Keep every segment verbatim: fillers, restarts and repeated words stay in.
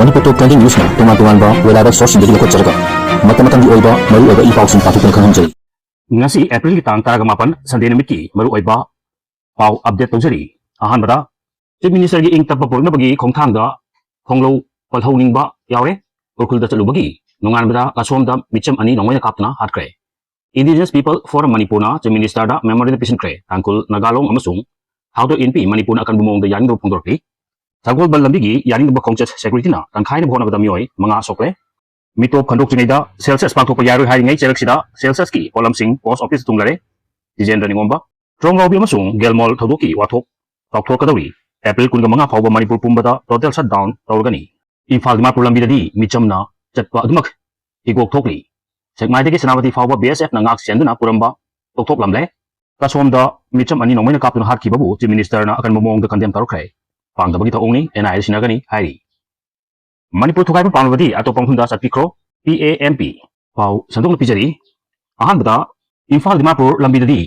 ꯃꯅꯤꯄꯨꯔ ꯇꯣꯞ twenty ꯅ꯭ꯌꯨꯁꯅ ꯇꯣꯉꯥꯟ ꯇꯣꯉꯥꯟꯕ reliable ꯁꯣꯔꯁꯁꯤꯡꯗꯒꯤ ꯂꯧꯈꯠꯆꯔꯒ ꯃꯇꯝ ꯃꯇꯝꯒꯤ ꯑꯣꯏꯕ ꯃꯔꯨꯑꯣꯏꯕ ꯏ ꯄꯥꯎꯁꯤꯡ ꯄꯥꯊꯣꯛꯇꯨꯅ ꯈꯪꯍꯟꯖꯔꯤ꯫ ꯉꯁꯤ ꯑꯦꯄ꯭ꯔꯤꯜꯒꯤ ꯇꯥꯡ ꯇꯔꯥꯃꯥꯄꯟ, ꯁꯟꯗꯦ ꯅꯨꯃꯤꯠꯀꯤ ꯃꯔꯨꯑꯣꯏꯕ ꯄꯥꯎ ꯑꯞꯗꯦꯠ ꯇꯧꯖꯔꯤ꯫ ꯑꯍꯥꯟꯕꯗ, ꯆꯤꯐ ꯃꯤꯅꯤꯁꯇꯔꯒꯤ ꯏꯪ ꯇꯞꯄ ꯄꯨꯔꯛꯅꯕꯒꯤ ꯈꯣꯡꯊꯥꯡꯗ ꯈꯣꯡꯂꯧ ꯄꯜꯍꯧꯅꯤꯡꯕ ꯌꯥꯎꯔꯦ꯫ ꯎꯈ꯭ꯔꯨꯜꯗ ꯆꯠꯂꯨꯕꯒꯤ ꯅꯣꯡꯉꯥꯟꯕꯗ ꯀꯁꯣꯝꯗ ꯃꯤꯆꯝ ꯑꯅꯤ ꯅꯣꯡꯃꯩꯅ ꯀꯥꯞꯇꯨꯅ ꯍꯥꯠꯈ꯭ꯔꯦ꯫ Indigenous People Forum ꯃꯅꯤꯄꯨꯔꯅ ꯆꯤꯐ ꯃꯤꯅꯤꯁꯇꯔꯗ ꯃꯦꯃꯣꯔꯦꯟꯗꯝ ꯄꯤꯁꯤꯟꯈ꯭ꯔꯦ꯫ ꯇꯥꯡꯈꯨꯜ, ꯅꯥꯒꯥꯂꯣꯡ ꯑꯃꯁꯨꯡ ꯊꯥꯗꯣ ꯏꯟꯄꯤ ꯃꯅꯤꯄꯨꯔꯅ ꯑꯀꯟꯕ ꯃꯑꯣꯡꯗ ꯌꯥꯅꯤꯡꯗꯕ ꯐꯣꯡꯗꯣꯔꯛꯂꯤ꯫ ꯁꯒꯣꯜꯕꯟ ꯂꯝꯕꯤꯒꯤ ꯌꯥꯅꯤꯡꯗꯕ ꯈꯣꯡꯆꯠ ꯁꯦꯀ꯭ꯌꯨꯔꯤꯇꯤꯅ ꯇꯪꯈꯥꯏꯅꯕ ꯍꯣꯠꯅꯕꯗ ꯃꯤꯑꯣꯏ ꯃꯉꯥ ꯁꯣꯛꯂꯦ꯫ ꯃꯤꯇꯣꯞ ꯈꯟꯗꯣꯛꯇ꯭ꯔꯤꯉꯩꯗ ꯁꯦꯟꯁꯁ ꯄꯥꯡꯊꯣꯛꯄ ꯌꯥꯔꯣꯏ ꯍꯥꯏꯔꯤꯉꯩ ꯆꯩꯔꯛꯁꯤꯗ ꯁꯦꯟꯁꯁꯀꯤ ꯄꯣꯠꯂꯝꯁꯤꯡ ꯄꯣꯁ ꯑꯣꯐꯤꯁꯇ ꯊꯨꯡꯂꯔꯦ꯫ ꯖꯤꯖꯦꯟꯗ꯭ꯔ ꯅꯤꯉꯣꯝꯕ꯫ ꯇ꯭ꯔꯣꯡꯂꯥꯎꯕꯤ ꯑꯃꯁꯨꯡ ꯒꯦꯜꯃꯣꯜ ꯊꯧꯗꯣꯛꯀꯤ ꯋꯥꯊꯣꯛ ꯆꯥꯎꯊꯣꯔꯛꯀꯗꯧꯔꯤ꯫ ꯑꯦꯄ꯭ꯔꯤꯜ ꯀꯨꯟꯒ ꯃꯉꯥ ꯐꯥꯎꯕ ꯃꯅꯤꯄꯨꯔ ꯄꯨꯝꯕꯗ ꯇꯣꯇꯦꯜ ꯁꯠ ꯗꯥꯎꯟ ꯇꯧꯔꯒꯅꯤ꯫ ꯏꯝꯐꯥꯜ ꯗꯤꯃꯥꯄꯨꯔ ꯂꯝꯕꯤꯗꯗꯤ ꯃꯤꯆꯝꯅ ꯆꯠꯄ ꯑꯗꯨꯃꯛ ꯍꯤꯒꯣꯛ ꯊꯣꯛꯂꯤ꯫ ꯁꯦꯛꯃꯥꯏꯗꯒꯤ ꯁꯦꯅꯥꯄꯇꯤ ꯐꯥꯎꯕ ꯕꯤ ꯑꯦꯁ ꯑꯦꯐꯅ ꯉꯥꯛ ꯁꯦꯟꯗꯨꯅ ꯄꯨꯔꯝꯕ ꯇꯣꯛꯊꯣꯛꯂꯝꯂꯦ꯫ ꯀꯁꯣꯝꯗ ꯃꯤꯆꯝ ꯑꯅꯤ ꯅꯣꯡꯃꯩꯅ ꯀꯥꯞꯇꯨꯅ ꯍꯥꯠꯈꯤꯕꯕꯨ ꯆꯤꯐ ꯃꯤꯅꯤꯁꯇꯔꯅ ꯑꯀꯟꯕ ꯃꯑꯣꯡꯗ ꯀꯟꯗꯦꯝ ꯇꯧꯔꯛꯈ꯭ꯔꯦ꯫ ꯄꯥꯝꯗꯕꯒꯤ ꯊꯧꯑꯣꯡꯅꯤ, ꯑꯦꯟ ꯑꯥꯏ ꯑꯦꯗ ꯁꯤꯟꯅꯒꯅꯤ ꯍꯥꯏꯔꯤ꯫ ꯃꯅꯤꯄꯨꯔ ꯊꯨꯒꯥꯏꯕ ꯄꯥꯝꯂꯕꯗꯤ ꯑꯇꯣꯞꯄ ꯃꯐꯝꯗ ꯆꯠꯄꯤꯈ꯭ꯔꯣ, ꯄꯤ ꯑꯦ ꯑꯦꯝ ꯄꯤ꯫ ꯄꯥꯎ ꯁꯟꯗꯣꯛꯅ ꯄꯤꯖꯔꯤ꯫ ꯑꯍꯥꯟꯕꯗ, ꯏꯝꯐꯥꯜ ꯗꯤꯃꯥꯄꯨꯔ ꯂꯝꯕꯤꯗꯗꯤ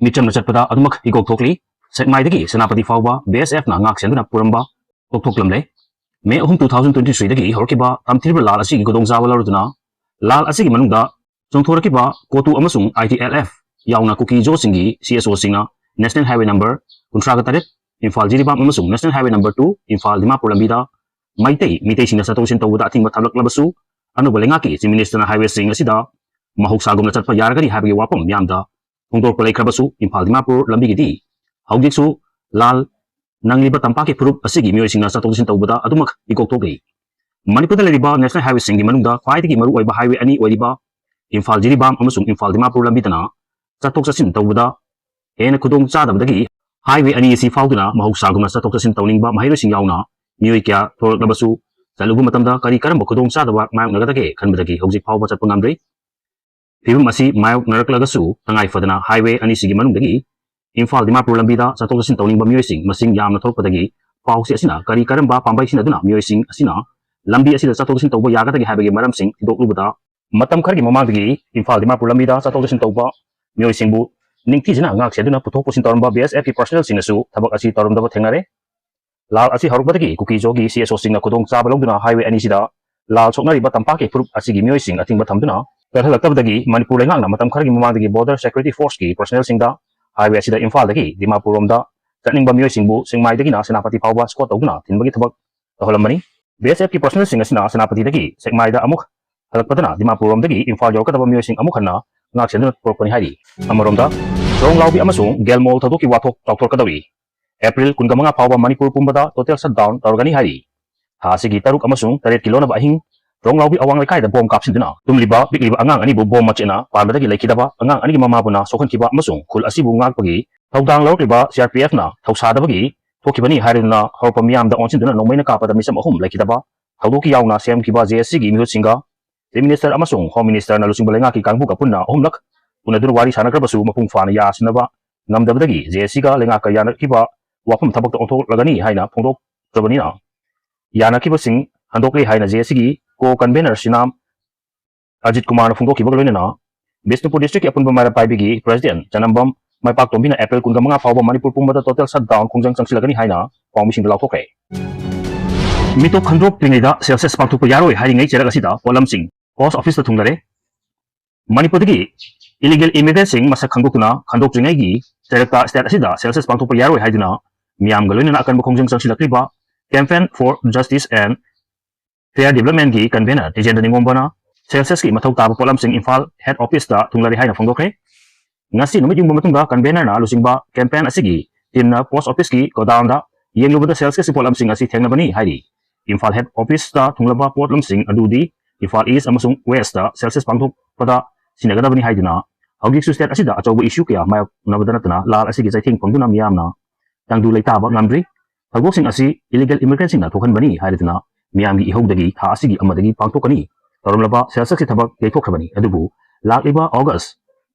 ꯃꯤꯆꯝꯅ ꯆꯠꯄꯗ ꯑꯗꯨꯃꯛ ꯍꯤꯒꯣꯛ ꯊꯣꯛꯂꯤ꯫ ꯁꯦꯛꯃꯥꯏꯗꯒꯤ ꯁꯦꯅꯥꯄꯇꯤ ꯐꯥꯎꯕ ꯕꯤ ꯑꯦꯁ ꯑꯦꯐꯅ ꯉꯥꯛ ꯁꯦꯟꯗꯨꯅ ꯄꯨꯔꯝꯕ ꯇꯣꯛꯊꯣꯛꯂꯝꯂꯦ꯫ ꯃꯦ ꯑꯍꯨꯝ, ꯇꯨ ꯊꯥꯎꯖꯟ ꯇ꯭ꯋꯦꯟꯇꯤ ꯊ꯭ꯔꯤꯗꯒꯤ ꯍꯧꯔꯛꯈꯤꯕ ꯇꯝꯊꯤꯔꯕ ꯂꯥꯜ ꯑꯁꯤꯒꯤ ꯈꯨꯗꯣꯡꯆꯥꯕ ꯂꯧꯔꯗꯨꯅ ꯂꯥꯜ ꯑꯁꯤꯒꯤ ꯃꯅꯨꯡꯗ ꯆꯣꯡꯊꯣꯔꯛꯈꯤꯕ ꯀꯣꯇꯨ ꯑꯃꯁꯨꯡ ꯑꯥꯏ ꯇꯤ ꯑꯦꯜ ꯑꯦꯐ ꯌꯥꯎꯅ ꯀꯨꯀꯤ ꯖꯣꯁꯤꯡꯒꯤ ꯁꯤ ꯑꯦꯁ ꯑꯣꯁꯤꯡꯅ ꯅꯦꯁꯅꯦꯜ ꯍꯥꯏꯋꯦ ꯅꯝꯕꯔ ꯀꯨꯟꯊ꯭ꯔꯥꯒ ꯇꯔꯦꯠ, ꯏꯝꯐꯥꯜ ꯖꯤꯔꯤꯕꯥꯝ ꯑꯃꯁꯨꯡ national highway number two, Imphal Dimapur ꯂꯝꯕꯤꯗ ꯃꯩꯇꯩ ꯃꯤꯇꯩꯁꯤꯡꯅ ꯆꯠꯊꯣꯛ ꯆꯠꯁꯤꯟ ꯇꯧꯕꯗ ꯑꯊꯤꯡꯕ ꯊꯝꯂꯛꯂꯕꯁꯨ, ꯑꯅꯧꯕ ꯂꯩꯉꯥꯛꯀꯤ ꯆꯤꯐ ꯃꯤꯅꯤꯁꯇꯔꯅ ꯍꯥꯏꯋꯦꯁꯤꯡ ꯑꯁꯤꯗ ꯃꯍꯧꯁꯥꯒꯨꯝꯅ ꯆꯠꯄ ꯌꯥꯔꯒꯅꯤ ꯍꯥꯏꯕꯒꯤ ꯋꯥꯐꯝ ꯃꯤꯌꯥꯝꯗ ꯐꯣꯡꯗꯣꯔꯛꯄ ꯂꯩꯈ꯭ꯔꯕꯁꯨ, ꯏꯝꯐꯥꯜ ꯗꯤꯃꯥꯄꯨꯔ ꯂꯝꯕꯤꯒꯤꯗꯤ ꯍꯧꯖꯤꯛꯁꯨ ꯂꯥꯜ ꯅꯪꯂꯤꯕ ꯇꯝꯄꯥꯛꯀꯤ ꯐꯨꯔꯨꯞ ꯑꯁꯤꯒꯤ ꯃꯤꯑꯣꯏꯁꯤꯡꯅ ꯆꯠꯊꯣꯛ ꯆꯠꯁꯤꯟ ꯇꯧꯕꯗ ꯑꯗꯨꯃꯛ ꯍꯤꯒꯣꯛ ꯊꯣꯛꯂꯤ꯫ ꯃꯅꯤꯄꯨꯔꯗ ꯂꯩꯔꯤꯕ ꯅꯦꯁꯅꯦꯜ ꯍꯥꯏꯋꯦꯁꯤꯡꯒꯤ ꯃꯅꯨꯡꯗ ꯈ꯭ꯋꯥꯏꯗꯒꯤ ꯃꯔꯨꯑꯣꯏꯕ ꯍꯥꯏꯋꯦ ꯑꯅꯤ ꯑꯣꯏꯔꯤꯕ ꯏꯝꯐꯥꯜ ꯖꯤꯔꯤꯕꯥꯝ ꯑꯃꯁꯨꯡ ꯏꯝꯐꯥꯜ ꯗꯤꯃꯥꯄꯨꯔ ꯂꯝꯕꯤꯗꯅ ꯆꯠꯊꯣꯛ ꯆꯠꯁꯤꯟ ꯇꯧꯕꯗ ꯍꯦꯟꯅ ꯈꯨꯗꯣꯡ ꯆꯥꯗꯕꯗꯒꯤ ꯍꯥꯏꯋꯦ ꯑꯅꯤ ꯑꯁꯤ ꯐꯥꯎꯗꯨꯅ ꯃꯍꯧꯁꯥꯒꯨꯝꯅ ꯆꯠꯊꯣꯛ ꯆꯠꯁꯤꯟ ꯇꯧꯅꯤꯡꯕ ꯃꯍꯩꯔꯣꯏꯁꯤꯡ ꯌꯥꯎꯅ ꯃꯤꯑꯣꯏ ꯀꯌꯥ ꯊꯣꯔꯛꯂꯕꯁꯨ, ꯆꯠꯂꯨꯕ ꯃꯇꯝꯗ ꯀꯔꯤ ꯀꯔꯝꯕ ꯈꯨꯗꯣꯡ ꯆꯥꯗꯕ ꯃꯥꯌꯣꯛꯅꯒꯗꯒꯦ ꯈꯟꯕꯗꯒꯤ ꯍꯧꯖꯤꯛ ꯐꯥꯎꯕ ꯆꯠꯄ ꯉꯝꯗ꯭ꯔꯤ꯫ ꯐꯤꯕꯝ ꯑꯁꯤ ꯃꯥꯌꯣꯛꯅꯔꯛꯂꯒꯁꯨ, ꯇꯉꯥꯏ ꯐꯗꯅ ꯍꯥꯏꯋꯦ ꯑꯅꯤꯁꯤꯒꯤ ꯃꯅꯨꯡꯗꯒꯤ ꯏꯝꯐꯥꯜ ꯗꯤꯃꯥꯄꯨꯔ ꯂꯝꯕꯤꯗ ꯆꯠꯊꯣꯛ ꯆꯠꯁꯤꯟ ꯇꯧꯅꯤꯡꯕ ꯃꯤꯑꯣꯏꯁꯤꯡ ꯃꯁꯤꯡ ꯌꯥꯝꯅ ꯊꯣꯛꯂꯛꯄꯗꯒꯤ ꯄꯥꯎꯆꯦ ꯑꯁꯤꯅ ꯀꯔꯤ ꯀꯔꯝꯕ ꯄꯥꯝꯕꯩ ꯁꯤꯖꯤꯟꯅꯗꯨꯅ ꯃꯤꯑꯣꯏꯁꯤꯡ ꯑꯁꯤꯅ ꯂꯝꯕꯤ ꯑꯁꯤꯗ ꯆꯠꯊꯣꯛ ꯆꯠꯁꯤꯟ ꯇꯧꯕ ꯌꯥꯒꯗꯒꯦ ꯍꯥꯏꯕꯒꯤ ꯃꯔꯝꯁꯤꯡ ꯊꯤꯗꯣꯛꯂꯨꯕꯗ, ꯃꯇꯝ ꯈꯔꯒꯤ ꯃꯃꯥꯡꯗꯒꯤ ꯏꯝꯐꯥꯜ ꯗꯤꯃꯥꯄꯨꯔ ꯂꯝꯕꯤꯗ ꯆꯠꯊꯣꯛ ꯆꯠꯁꯤꯟ ꯇꯧꯕ ꯃꯤꯑꯣꯏꯁꯤꯡꯕꯨ ꯅꯤꯡꯊꯤꯖꯅ ꯉꯥꯛ ꯁꯦꯟꯗꯨꯅ ꯄꯨꯊꯣꯛ ꯄꯨꯁꯤꯟ ꯇꯧꯔꯝꯕ ꯕꯤ ꯑꯦꯁ ꯑꯦꯐꯀꯤ ꯄꯔꯁꯅꯦꯜꯁꯤꯡꯅꯁꯨ ꯊꯕꯛ ꯑꯁꯤ ꯇꯧꯔꯝꯗꯕ ꯊꯦꯡꯅꯔꯦ꯫ ꯂꯥꯜ ꯑꯁꯤ ꯍꯧꯔꯛꯄꯗꯒꯤ ꯀꯨꯀꯤ-ꯖꯣꯒꯤ CSOꯁꯤꯡꯅ ꯈꯨꯗꯣꯡꯆꯥꯕ ꯂꯧꯗꯨꯅ highway ꯑꯅꯤꯁꯤꯗ ꯂꯥꯜ ꯁꯣꯛꯅꯔꯤꯕ ꯇꯝꯄꯥꯛꯀꯤ ꯐꯨꯔꯨꯞ ꯑꯁꯤꯒꯤ ꯃꯤꯑꯣꯏꯁꯤꯡ ꯑꯊꯤꯡꯕ ꯊꯝꯗꯨꯅ ꯆꯠꯍꯜꯂꯛꯇꯕꯗꯒꯤ ꯃꯅꯤꯄꯨꯔ ꯂꯩꯉꯥꯛꯅ ꯃꯇꯝ ꯈꯔꯒꯤ ꯃꯃꯥꯡꯗꯒꯤ Border Security Forceꯀꯤ personnelꯁꯤꯡꯗ highway ꯑꯁꯤꯗ ꯏꯝꯐꯥꯜꯗꯒꯤ ꯗꯤꯃꯥꯄꯨꯔ ꯔꯣꯝꯗ ꯆꯠꯅꯤꯡꯕ ꯃꯤꯑꯣꯏꯁꯤꯡꯕꯨ ꯁꯦꯛꯃꯥꯏꯗꯒꯤꯅ ꯁꯦꯅꯥꯄꯇꯤ ꯐꯥꯎꯕ escort ꯇꯧꯗꯨꯅ ꯊꯤꯟꯕꯒꯤ ꯊꯕꯛ ꯇꯧꯍꯜꯂꯝꯕꯅꯤ꯫ BSFꯀꯤ personnelꯁꯤꯡ ꯑꯁꯤꯅ ꯁꯦꯅꯥꯄꯇꯤꯗꯒꯤ ꯁꯦꯛꯃꯥꯏꯗ ꯑꯃꯨꯛ ꯍꯜꯂꯛꯄꯗꯅ ꯗꯤꯃꯥꯄꯨꯔ ꯔꯣꯝꯗꯒꯤ ꯏꯝꯐꯥꯜ ꯌꯧꯔꯛꯀꯗꯕ ꯃꯤꯑꯣꯏꯁꯤꯡ ꯑꯃꯨꯛ ꯍꯟꯅ ꯉꯥꯛ ꯁꯦꯟꯗꯨꯅ ꯄꯨꯔꯛꯄꯅꯤ ꯍꯥꯏꯔꯤ꯫ ꯑꯃꯔꯣꯝꯗ, ꯊꯣꯡ ꯂꯥꯎꯕꯤ ꯑꯃꯁꯨꯡ ꯒꯦꯜꯃꯣꯜ ꯊꯧꯗꯣꯛꯀꯤ ꯋꯥꯊꯣꯛ ꯆꯥꯎꯊꯣꯔꯛꯀꯗꯧꯔꯤ꯫ ꯑꯦꯄ꯭ꯔꯤꯜ ꯀꯨꯟꯃꯉꯥ ꯐꯥꯎꯕ ꯃꯅꯤꯄꯨꯔ ꯄꯨꯝꯕꯗ total shutdown ꯇꯧꯔꯒꯅꯤ ꯍꯥꯏꯔꯤ꯫ ꯊꯥ ꯑꯁꯤꯒꯤ ꯇꯔꯨꯛ ꯑꯃꯁꯨꯡ ꯇꯔꯦꯠꯀꯤ ꯂꯣꯟꯅꯕ ꯑꯍꯤꯡ ꯊꯣꯡ ꯂꯥꯎꯕꯤ ꯑꯋꯥꯡ ꯂꯩꯀꯥꯏꯗ ꯕꯣꯝ ꯀꯥꯞꯁꯤꯟꯗꯨꯅ ꯇꯨꯝꯂꯤꯕ ꯄꯤꯛꯂꯤꯕ ꯑꯉꯥꯡ ꯑꯅꯤꯕꯨ ꯕꯣꯝ ꯃꯆꯦꯠꯅ ꯄꯥꯟꯕꯗꯒꯤ ꯂꯩꯈꯤꯗꯕ ꯑꯉꯥꯡ ꯑꯅꯤꯒꯤ ꯃꯃꯥꯕꯨꯅ ꯁꯣꯛꯍꯟꯈꯤꯕ ꯑꯃꯁꯨꯡ ꯈꯨꯜ ꯑꯁꯤꯕꯨ ꯉꯥꯛꯄꯒꯤ ꯊꯧꯗꯥꯡ ꯂꯧꯔꯛꯂꯤꯕ CRPFꯅ ꯊꯧꯁꯥꯗꯕꯒꯤ ꯊꯣꯛꯈꯤꯕꯅꯤ ꯍꯥꯏꯔꯗꯨꯅ ꯍꯧꯔꯛꯄ ꯃꯤꯌꯥꯝꯗ ꯑꯣꯟꯁꯤꯟꯗꯨꯅ ꯅꯣꯡꯃꯩꯅ ꯀꯥꯞꯄꯗ ꯃꯤꯆꯝ ꯑꯍꯨꯝ ꯂꯩꯈꯤꯗꯕ ꯊꯧꯗꯣꯛꯀꯤ ꯌꯥꯎꯅ ꯁꯦꯝꯈꯤꯕ JACꯒꯤ ꯃꯤꯍꯨꯠꯁꯤꯡꯒ Chief Minister ꯑꯃꯁꯨꯡ Home Ministerꯅ ꯂꯨꯆꯤꯡꯕ ꯂꯩꯉꯥꯛꯀꯤ ꯀꯥꯡꯕꯨꯒ ꯄꯨꯟꯅ ꯑꯍꯨꯝꯂꯛ ꯎꯅꯗꯨꯅ ꯋꯥꯔꯤ ꯁꯥꯟꯅꯈ꯭ꯔꯕꯁꯨ ꯃꯄꯨꯡ ꯐꯥꯅ ꯌꯥꯁꯤꯟꯅꯕ ꯉꯝꯗꯕꯗꯒꯤ JACꯒ ꯂꯩꯉꯥꯛꯀ ꯌꯥꯅꯈꯤꯕ ꯋꯥꯐꯝ ꯊꯕꯛꯇ ꯑꯣꯟꯊꯣꯛꯂꯒꯅꯤ ꯍꯥꯏꯅ ꯐꯣꯡꯗꯣꯛꯈ꯭ꯔꯕꯅꯤꯅ ꯌꯥꯅꯈꯤꯕꯁꯤꯡ ꯍꯟꯗꯣꯛꯂꯦ ꯍꯥꯏꯅ JACꯒꯤ co-convener ꯁꯤꯅꯥꯝ ꯑꯖꯤꯠ ꯀꯨꯃꯥꯔꯅ ꯐꯣꯡꯗꯣꯛꯈꯤꯕꯒ ꯂꯣꯏꯅꯅ ꯕꯤꯁꯅꯨꯄꯨꯔ districtꯀꯤ ꯑꯄꯨꯟꯕ ꯃꯩꯔꯥ ꯄꯥꯏꯕꯤꯒꯤ president ꯆꯅꯝꯕꯝ ꯃꯥꯏꯄꯥꯛꯇꯣꯝꯕꯤꯅ ꯑꯦꯄ꯭ꯔꯤꯜ ꯀꯨꯟꯃꯉꯥ ꯐꯥꯎꯕ ꯃꯅꯤꯄꯨꯔ ꯄꯨꯝꯕꯗ total shutdown ꯈꯣꯡꯖꯪ ꯆꯪꯁꯤꯜꯂꯒꯅꯤ ꯍꯥꯏꯅ ꯄꯥꯎꯃꯤꯁꯤꯡꯗ ꯂꯥꯎꯊꯣꯛꯈ꯭ꯔꯦ꯫ ꯃꯤꯇꯣꯞ ꯈꯟꯗꯣꯛꯇ꯭ꯔꯤꯉꯩꯗ census ꯄꯥꯡꯊꯣꯛꯄ ꯌꯥꯔꯣꯏ ꯍꯥꯏꯔꯤꯉꯩ ꯆꯩꯔꯛ ꯑꯁꯤꯗ ꯄꯣꯠꯂꯝꯁꯤꯡ post officeꯇ ꯊꯨꯡꯂꯔꯦ꯫ ꯃꯅꯤꯄꯨꯔꯗꯒꯤ illegal immigrantꯁꯤꯡ ꯃꯁꯛ ꯈꯪꯗꯣꯛꯇꯨꯅ ꯈꯟꯗꯣꯛꯇ꯭ꯔꯤꯉꯩꯒꯤ ꯆꯩꯔꯛꯇ state ꯑꯁꯤꯗ census ꯄꯥꯡꯊꯣꯛꯄ ꯌꯥꯔꯣꯏ ꯍꯥꯏꯗꯨꯅ ꯃꯤꯌꯥꯝꯒ ꯂꯣꯏꯅꯅ ꯑꯀꯟꯕ ꯈꯣꯡꯖꯪ ꯆꯪꯁꯤꯜꯂꯛꯂꯤꯕ Campaign for Justice and Fair Developmentꯀꯤ convener ꯇꯤꯖꯦꯟꯗ꯭ꯔ ꯅꯤꯉꯣꯝꯕꯅ censusꯀꯤ ꯃꯊꯧ ꯇꯥꯕ ꯄꯣꯠꯂꯝꯁꯤꯡ ꯏꯝꯐꯥꯜ head officeꯇ ꯊꯨꯡꯂꯔꯦ ꯍꯥꯏꯅ ꯐꯣꯡꯗꯣꯛꯈ꯭ꯔꯦ꯫ ꯉꯁꯤ ꯅꯨꯃꯤꯠ ꯌꯨꯡꯕ ꯃꯇꯨꯡꯗ convenerꯅ ꯂꯨꯆꯤꯡꯕ campaign ꯑꯁꯤꯒꯤ teamꯅ post officeꯀꯤ godownꯗ ꯌꯦꯡꯂꯨꯕꯗ censusꯀꯤ ꯄꯣꯠꯂꯝꯁꯤꯡ ꯑꯁꯤ ꯊꯦꯡꯅꯕꯅꯤ ꯍꯥꯏꯔꯤ꯫ ꯏꯝꯐꯥꯜ head officeꯇ ꯊꯨꯡꯂꯕ ꯄꯣꯠꯂꯝꯁꯤꯡ ꯑꯗꯨꯗꯤ ꯏꯝꯐꯥꯜ East ꯑꯃꯁꯨꯡ Westꯇ census ꯄꯥꯡꯊꯣꯛꯄꯗ ꯁꯤꯖꯤꯟꯅꯒꯗꯕꯅꯤ ꯍꯥꯏꯗꯨꯅ ꯍꯧꯖꯤꯛꯁꯨ state ꯑꯁꯤꯗ ꯑꯆꯧꯕ issue ꯀꯌꯥ ꯃꯥꯌꯣꯛꯅꯕꯗ ꯅꯠꯇꯅ ꯂꯥꯜ ꯑꯁꯤꯒꯤ ꯆꯩꯊꯦꯡ ꯐꯪꯗꯨꯅ ꯃꯤꯌꯥꯝꯅ ꯇꯪꯗꯨ ꯂꯩꯇꯥꯕ ꯉꯝꯗ꯭ꯔꯤ꯫ ꯊꯧꯗꯣꯛꯁꯤꯡ ꯑꯁꯤ illegal immigrantꯁꯤꯡꯅ ꯊꯣꯛꯍꯟꯕꯅꯤ ꯍꯥꯏꯔꯗꯨꯅ ꯃꯤꯌꯥꯝꯒꯤ ꯏꯍꯧꯗꯒꯤ ꯊꯥ ꯑꯁꯤꯒꯤ ꯑꯃꯗꯒꯤ ꯄꯥꯡꯊꯣꯛꯀꯅꯤ ꯇꯧꯔꯝꯂꯕ censusꯀꯤ ꯊꯕꯛ ꯌꯩꯊꯣꯛꯈ꯭ꯔꯕꯅꯤ꯫ ꯑꯗꯨꯕꯨ ꯂꯥꯛꯂꯤꯕ August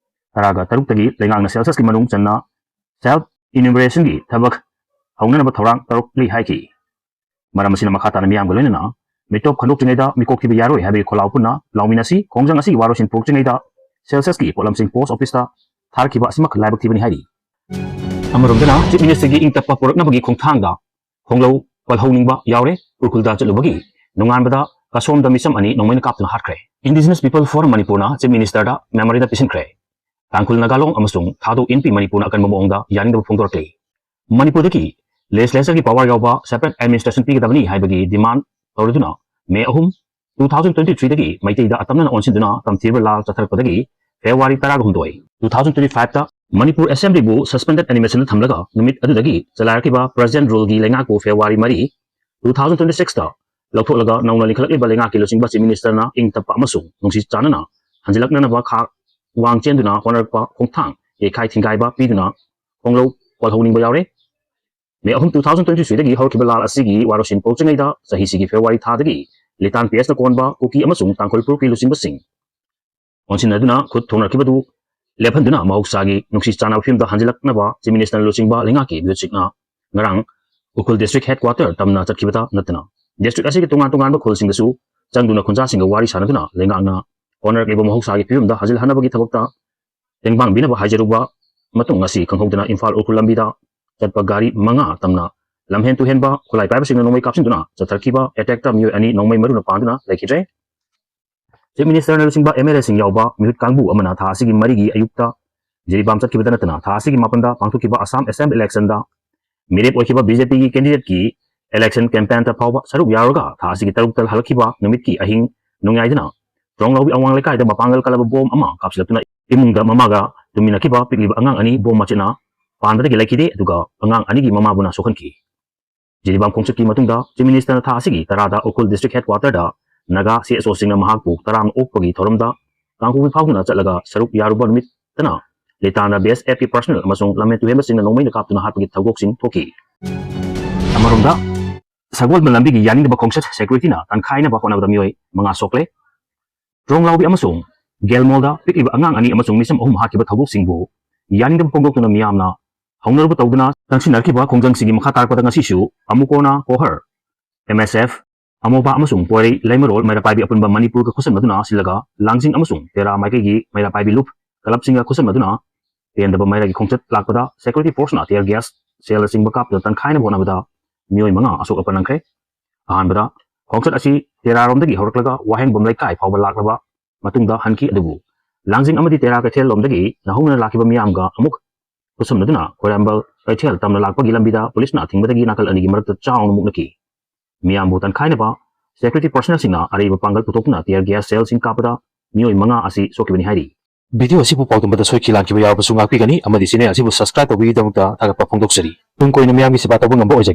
ꯇꯔꯥꯒ ꯇꯔꯨꯛꯇꯒꯤ ꯂꯩꯉꯥꯛꯅ censusꯀꯤ ꯃꯅꯨꯡ ꯆꯟꯅ self enumerationꯒꯤ ꯊꯕꯛ ꯍꯧꯅꯅꯕ ꯊꯧꯔꯥꯡ ꯇꯧꯔꯛꯂꯤ ꯍꯥꯏꯈꯤ꯫ ꯃꯔꯝ ꯑꯁꯤꯅ ꯃꯈꯥ ꯇꯥꯅ ꯃꯤꯌꯥꯝꯒ ꯂꯣꯏꯅꯅ ꯃꯤꯇꯣꯞ ꯈꯟꯗꯣꯛꯇ꯭ꯔꯤꯉꯩꯗ ꯃꯤꯀꯣꯛ ꯊꯤꯕ ꯌꯥꯔꯣꯏ ꯍꯥꯏꯕꯒꯤ ꯈꯣꯜꯂꯥꯎ ꯄꯨꯟꯅ ꯂꯥꯎꯃꯤꯟꯅꯁꯤ꯫ ꯈꯣꯡꯖꯪ ꯑꯁꯤꯒꯤ ꯋꯥꯔꯣꯏꯁꯤꯟ ꯄꯨꯔꯛꯇ꯭ꯔꯤꯉꯩꯗ censusꯀꯤ ꯄꯣꯠꯂꯝꯁꯤꯡ post officeꯇ ꯊꯥꯔꯛꯈꯤꯕ ꯑꯁꯤꯃꯛ ꯂꯥꯏꯕꯛ ꯊꯤꯕꯅꯤ ꯍꯥꯏꯔꯤ꯫ ꯑꯃꯔꯣꯝꯗꯅ Chief Ministerꯒꯤ ꯏꯪ ꯇꯞꯄ ꯄꯨꯔꯛꯅꯕꯒꯤ ꯈꯣꯡꯊꯥꯡꯗ ꯈꯣꯡꯂꯧ ꯀꯣꯜꯍꯧꯅꯤꯡꯕ ꯌꯥꯎꯔꯦ꯫ ꯎꯈ꯭ꯔꯨꯜꯗ ꯆꯠꯂꯨꯕꯒꯤ ꯅꯣꯡꯉꯥꯟꯕꯗ ꯀꯁꯣꯝꯗ ꯃꯤꯆꯝ ꯑꯅꯤ ꯅꯣꯡꯃꯩꯅ ꯀꯥꯞꯇꯨꯅ ꯍꯥꯠꯈ꯭ꯔꯦ꯫ Indigenous People Forum ꯃꯅꯤꯄꯨꯔꯅ Chief Minister ꯗ memorandum ꯄꯤꯁꯤꯟꯈ꯭ꯔꯦ꯫ ꯇꯥꯡꯈꯨꯜ, ꯅꯥꯒꯥꯂꯣꯡ ꯑꯃꯁꯨꯡ ꯊꯥꯗꯣ ꯏꯟꯄꯤ ꯃꯅꯤꯄꯨꯔꯅ ꯑꯀꯟꯕ ꯃꯑꯣꯡꯗ ꯌꯥꯅꯤꯡꯗꯕ ꯐꯣꯡꯗꯣꯔꯛꯂꯤ꯫ ꯃꯅꯤꯄꯨꯔꯗꯒꯤ legislature ꯒꯤ power ꯌꯥꯎꯕ separate administration ꯄꯤꯒꯗꯕꯅꯤ ꯍꯥꯏꯕꯒꯤ demand ꯇꯧꯔꯗꯨꯅ May ꯑꯍꯨꯝ, two thousand twenty three ꯗꯒꯤ ꯃꯩꯇꯩꯗ ꯑꯇꯝꯅꯅ ꯑꯣꯟꯁꯤꯟꯗꯨꯅ ꯇꯝꯊꯤꯕ ꯂꯥꯜ ꯆꯠꯊꯔꯛꯄꯗꯒꯤ February ꯇꯔꯥꯒ ꯍꯨꯝꯗꯣꯏ, two thousand twenty five ꯇ ꯃꯅꯤꯄꯨꯔ Assembly ꯕꯨ suspended animation ꯗ ꯊꯝꯂꯒ ꯅꯨꯃꯤꯠ ꯑꯗꯨꯗꯒꯤ ꯆꯂꯥꯏꯔꯛꯈꯤꯕ present rule ꯒꯤ ꯂꯩꯉꯥꯛꯄꯨ February ꯃꯔꯤ, two thousand twenty six ꯇ ꯂꯧꯊꯣꯛꯂꯒ ꯅꯧꯅ ꯂꯤꯡꯈꯠꯂꯛꯂꯤꯕ ꯂꯩꯉꯥꯛꯀꯤ ꯂꯨꯆꯤꯡꯕ Chief Minister ꯅ ꯏꯪ ꯇꯞꯄ ꯑꯃꯁꯨꯡ ꯅꯨꯡꯁꯤ ꯆꯥꯟꯅꯅ ꯍꯟꯖꯤꯜꯂꯛꯅꯅꯕ ꯈꯥꯛ ꯋꯥꯡ ꯆꯦꯟꯗꯨꯅ ꯍꯣꯠꯅꯔꯛꯄ ꯈꯣꯡꯊꯥꯡ ꯌꯩꯈꯥꯏ ꯊꯤꯡꯒꯥꯏꯕ ꯄꯤꯗꯨꯅ ꯈꯣꯡꯂꯧ ꯀꯣꯜꯍꯧꯅꯤꯡꯕ ꯌꯥꯎꯔꯦ꯫ May ꯑꯍꯨꯝ, two thousand twenty three ꯗꯒꯤ ꯍꯧꯔꯛꯈꯤꯕ ꯂꯥꯜ ꯑꯁꯤꯒꯤ ꯋꯥꯔꯣꯁꯤꯟ ꯄꯣꯛꯇ꯭ꯔꯤꯉꯩꯗ ꯆꯍꯤꯁꯤꯒꯤ February ꯊꯥꯗꯒꯤ ꯂꯤꯇꯥꯟ ꯄꯦꯁꯅ ꯀꯣꯟꯕ ꯀꯨꯀꯤ ꯑꯃꯁꯨꯡ ꯇꯥꯡꯈꯨꯜ ꯐꯨꯔꯨꯞꯀꯤ ꯂꯨꯆꯤꯡꯕꯁꯤꯡ ꯑꯣꯟꯁꯤꯟꯅꯗꯨꯅ ꯈꯨꯠ ꯊꯣꯡꯅꯔꯛꯈꯤꯕꯗꯨ ꯂꯦꯞꯍꯟꯗꯨꯅ ꯃꯍꯧꯁꯥꯒꯤ ꯅꯨꯡꯁꯤ ꯆꯥꯟꯅꯕ ꯐꯤꯕꯝꯗ ꯍꯟꯖꯤꯜꯂꯛꯅꯕ Chief Minister ꯅ ꯂꯨꯆꯤꯡꯕ ꯂꯩꯉꯥꯛꯀꯤ ꯃꯤꯍꯨꯠꯁꯤꯡꯅ ꯉꯔꯥꯡ ꯎꯈ꯭ꯔꯨꯜ district headquarter ꯇꯝꯅ ꯆꯠꯈꯤꯕꯇ ꯅꯠꯇꯅ district ꯑꯁꯤꯒꯤ ꯇꯣꯉꯥꯟ ꯇꯣꯉꯥꯟꯕ ꯈꯨꯜꯁꯤꯡꯗꯁꯨ ꯆꯪꯗꯨꯅ ꯈꯨꯟꯖꯥꯁꯤꯡꯒ ꯋꯥꯔꯤ ꯁꯥꯟꯅꯗꯨꯅ ꯂꯩꯉꯥꯛꯅ ꯍꯣꯠꯅꯔꯛꯂꯤꯕ ꯃꯍꯧꯁꯥꯒꯤ ꯐꯤꯕꯝꯗ ꯍꯟꯖꯤꯜꯍꯟꯅꯕꯒꯤ ꯊꯕꯛꯇ ꯇꯦꯡꯕꯥꯡꯕꯤꯅꯕ ꯍꯥꯏꯖꯔꯨꯕ ꯃꯇꯨꯡ ꯉꯁꯤ ꯈꯪꯍꯧꯗꯅ ꯏꯝꯐꯥꯜ ꯎꯈ꯭ꯔꯨꯜ ꯂꯝꯕꯤꯗ ꯆꯠꯄ ꯒꯥꯔꯤ ꯃꯉꯥ ꯇꯝꯅ ꯂꯝꯍꯦꯟ ꯇꯨꯍꯦꯟꯕ ꯈꯨꯠꯂꯥꯏ ꯄꯥꯏꯕꯁꯤꯡꯅ ꯅꯣꯡꯃꯩ ꯀꯥꯞꯁꯤꯟꯗꯨꯅ ꯆꯠꯊꯔꯛꯈꯤꯕ attack ꯇ ꯃꯤꯑꯣꯏ ꯑꯅꯤ ꯅꯣꯡꯃꯩ ꯃꯔꯨꯅ ꯄꯥꯟꯗꯨꯅ ꯂꯩꯈꯤꯗ꯭ꯔꯦ꯫ Chief Minister ꯅ ꯂꯨꯆꯤꯡꯕ M L A ꯁꯤꯡ ꯌꯥꯎꯕ ꯃꯤꯍꯨꯠ ꯀꯥꯡꯕꯨ ꯑꯃꯅ ꯊꯥ ꯑꯁꯤꯒꯤ ꯃꯔꯤꯒꯤ ꯑꯌꯨꯛꯇ ꯖꯤꯔꯤꯕꯥꯝ ꯆꯠꯈꯤꯕꯇ ꯅꯠꯇꯅ ꯊꯥ ꯑꯁꯤꯒꯤ ꯃꯥꯄꯟꯗ ꯄꯥꯡꯊꯣꯛꯈꯤꯕ Assam Assembly election ꯗ ꯃꯤꯔꯦꯞ ꯑꯣꯏꯈꯤꯕ B J P ꯒꯤ candidate ꯀꯤ election campaign ꯇ ꯐꯥꯎꯕ ꯁꯔꯨꯛ ꯌꯥꯔꯨꯔꯒ ꯊꯥ ꯑꯁꯤꯒꯤ ꯇꯔꯨꯛꯇ ꯍꯜꯂꯛꯈꯤꯕ ꯅꯨꯃꯤꯠꯀꯤ ꯑꯍꯤꯡ ꯅꯣꯡꯌꯥꯏꯗꯅ ꯇ꯭ꯔꯣꯡꯂꯥꯎꯕꯤ ꯑꯋꯥꯡ ꯂꯩꯀꯥꯏꯗ ꯃꯄꯥꯡꯒꯜ ꯀꯜꯂꯕ bomb ꯑꯃ ꯀꯥꯞꯁꯤꯜꯂꯛꯇꯨꯅ ꯏꯃꯨꯡꯗ ꯃꯃꯥꯒ ꯇꯨꯝꯃꯤꯟꯅꯈꯤꯕ ꯄꯤꯛꯂꯤꯕ ꯑꯉꯥꯡ ꯑꯅꯤ bomb ꯃꯆꯦꯠꯅ ꯄꯥꯟꯕꯗꯒꯤ ꯂꯩꯈꯤꯗꯦ, ꯑꯗꯨꯒ ꯑꯉꯥꯡ ꯑꯅꯤꯒꯤ ꯃꯃꯥꯕꯨꯅ ꯁꯣꯛꯍꯟꯈꯤ꯫ ꯖꯤꯔꯤꯕꯥꯝ ꯈꯣꯡꯆꯠꯀꯤ ꯃꯇꯨꯡꯗ Chief Minister ꯅ ꯊꯥ ꯑꯁꯤꯒꯤ ꯇꯔꯥꯗ ꯎꯈ꯭ꯔꯨꯜ district headquarter ꯗ ꯅꯥꯒꯥ C S O ꯁꯤꯡꯅ ꯃꯍꯥꯛꯄꯨ ꯇꯔꯥꯝꯅ ꯑꯣꯛꯄꯒꯤ ꯊꯧꯔꯝꯗ ꯀꯥꯡꯄꯣꯛꯄꯤ ꯐꯥꯎꯗꯨꯅ ꯆꯠꯂꯒ ꯁꯔꯨꯛ ꯌꯥꯔꯨꯕ ꯅꯨꯃꯤꯠꯇꯅ ꯂꯤꯇꯥꯟꯗ B S F ꯀꯤ personnel ꯑꯃꯁꯨꯡ ꯂꯝꯍꯦꯟ ꯇꯨꯍꯦꯟꯕꯁꯤꯡꯅ ꯅꯣꯡꯃꯩꯅ ꯀꯥꯞꯇꯨꯅ ꯍꯥꯠꯄꯒꯤ ꯊꯧꯗꯣꯛꯁꯤꯡ ꯊꯣꯛꯈꯤ꯫ ꯑꯃꯔꯣꯝꯗ, ꯁꯒꯣꯜꯕꯟ ꯂꯝꯕꯤꯒꯤ ꯌꯥꯅꯤꯡꯗꯕ ꯈꯣꯡꯆꯠ security ꯅ ꯇꯟꯈꯥꯏꯅꯕ ꯍꯣꯠꯅꯕꯗ ꯃꯤꯑꯣꯏ ꯃꯉꯥ ꯁꯣꯛꯂꯦ꯫ ꯇ꯭ꯔꯣꯡꯂꯥꯎꯕꯤ ꯑꯃꯁꯨꯡ ꯒꯦꯜꯃꯣꯜꯗ ꯄꯤꯛꯂꯤꯕ ꯑꯉꯥꯡ ꯑꯅꯤ ꯑꯃꯁꯨꯡ ꯃꯤꯆꯝ ꯑꯍꯨꯝ ꯍꯥꯠꯈꯤꯕ ꯊꯧꯗꯣꯛꯁꯤꯡꯕꯨ ꯌꯥꯅꯤꯡꯗꯕ ꯐꯣꯡꯗꯣꯛꯇꯨꯅ ꯃꯤꯌꯥꯝꯅ ꯍꯧꯅꯔꯨꯕ ꯇꯧꯗꯨꯅ ꯆꯪꯁꯤꯟꯅꯔꯛꯈꯤꯕ ꯈꯣꯡꯖꯪꯁꯤꯡꯒꯤ ꯃꯈꯥ ꯇꯥꯔꯛꯄꯗ ꯉꯁꯤꯁꯨ ꯑꯃꯨꯀꯣꯅ ꯀꯣꯍꯔ, M S F, ꯑꯃꯣꯕꯥ ꯑꯃꯁꯨꯡ ꯄꯣꯏꯔꯩ ꯂꯩꯃꯔꯣꯜ ꯃꯩꯔꯥ ꯄꯥꯏꯕꯤ ꯑꯄꯨꯟꯕ ꯃꯅꯤꯄꯨꯔꯒ ꯈꯨꯠꯁꯝꯅꯗꯨꯅ ꯁꯤꯜꯂꯒ ꯂꯥꯡꯖꯤꯡ ꯑꯃꯁꯨꯡ ꯇꯦꯔꯥ ꯃꯥꯏꯀꯩꯒꯤ ꯃꯩꯔꯥ ꯄꯥꯏꯕꯤ ꯂꯨꯞ club ꯁꯤꯡꯒ ꯈꯨꯠꯁꯝꯅꯗꯨꯅ ꯄꯦꯟꯗꯕ ꯃꯩꯔꯥꯒꯤ ꯈꯣꯡꯆꯠ ꯂꯥꯛꯄꯗ security force ꯅ tear gas, shell ꯅꯆꯤꯡꯕ ꯀꯥꯞꯇꯨꯅ ꯇꯟꯈꯥꯏꯅꯕ ꯍꯣꯠꯅꯕꯗ ꯃꯤꯑꯣꯏ ꯃꯉꯥ ꯑꯁꯣꯛ ꯑꯄꯟ ꯅꯪꯈ꯭ꯔꯦ꯫ ꯑꯍꯥꯟꯕꯗ ꯈꯣꯡꯆꯠ ꯑꯁꯤ ꯇꯦꯔꯥꯔꯣꯝꯗꯒꯤ ꯍꯧꯔꯛꯂꯒ ꯋꯥꯍꯦꯡꯕꯝ ꯂꯩꯀꯥꯏ ꯐꯥꯎꯕ ꯂꯥꯛꯂꯕ ꯃꯇꯨꯡꯗ ꯍꯟꯈꯤ꯫ ꯑꯗꯨꯕꯨ ꯂꯥꯡꯖꯤꯡ ꯑꯃꯗꯤ ꯇꯦꯔꯥ ꯀꯩꯊꯦꯜ ꯂꯣꯝꯗꯒꯤ ꯅꯧꯍꯧꯅꯅ ꯂꯥꯛꯈꯤꯕ ꯃꯤꯌꯥꯝꯒ ꯑꯃꯨꯛ ꯈꯨꯠꯁꯝꯅꯗꯨꯅ ꯈ꯭ꯋꯥꯏꯔꯝꯕ ꯀꯩꯊꯦꯜ ꯇꯝꯅ ꯂꯥꯛꯄꯒꯤ ꯂꯝꯕꯤꯗ ꯄꯨꯂꯤꯁꯅ ꯊꯤꯡꯕꯗꯒꯤ ꯅꯥꯀꯜ ꯑꯅꯤꯒꯤ ꯃꯔꯛꯇ ꯆꯥꯎꯅ ꯃꯨꯛꯅꯈꯤ꯫ ꯃꯤꯌꯥꯝꯕꯨ ꯇꯟꯈꯥꯏꯅꯕ ꯁꯦꯀ꯭ꯌꯨꯔꯤꯇꯤ ꯄꯔꯁꯅꯦꯜꯁꯤꯡꯅ ꯑꯔꯩꯕ ꯄꯥꯡꯒꯜ ꯄꯨꯊꯣꯛꯇꯨꯅ tear gas shellꯁꯤꯡ ꯀꯥꯞꯄꯗ ꯃꯤꯑꯣꯏ ꯃꯉꯥ ꯑꯁꯤ ꯁꯣꯛꯈꯤꯕꯅꯤ ꯍꯥꯏꯔꯤ꯫ ꯚꯤꯗꯤꯑꯣ ꯑꯁꯤꯕꯨ ꯄꯥꯎꯗꯝꯕꯗ ꯁꯣꯏꯈꯤ ꯂꯥꯟꯈꯤꯕ ꯌꯥꯎꯔꯕꯁꯨ ꯉꯥꯛꯄꯤꯒꯅꯤ ꯑꯃꯗꯤ ꯆꯦꯅꯦꯜ ꯑꯁꯤꯕꯨ subscribe ꯇꯧꯕꯤꯕꯒꯤꯗꯃꯛꯇ ꯊꯥꯒꯠꯄ ꯐꯣꯡꯗꯣꯛꯆꯔꯤ꯫ ꯇꯨꯡ ꯀꯣꯏꯅ ꯃꯤꯌꯥꯝꯒꯤ ꯁꯦꯕꯥ ꯇꯧꯕ ꯉꯝꯕ ꯑꯣꯏꯖꯒꯦ꯫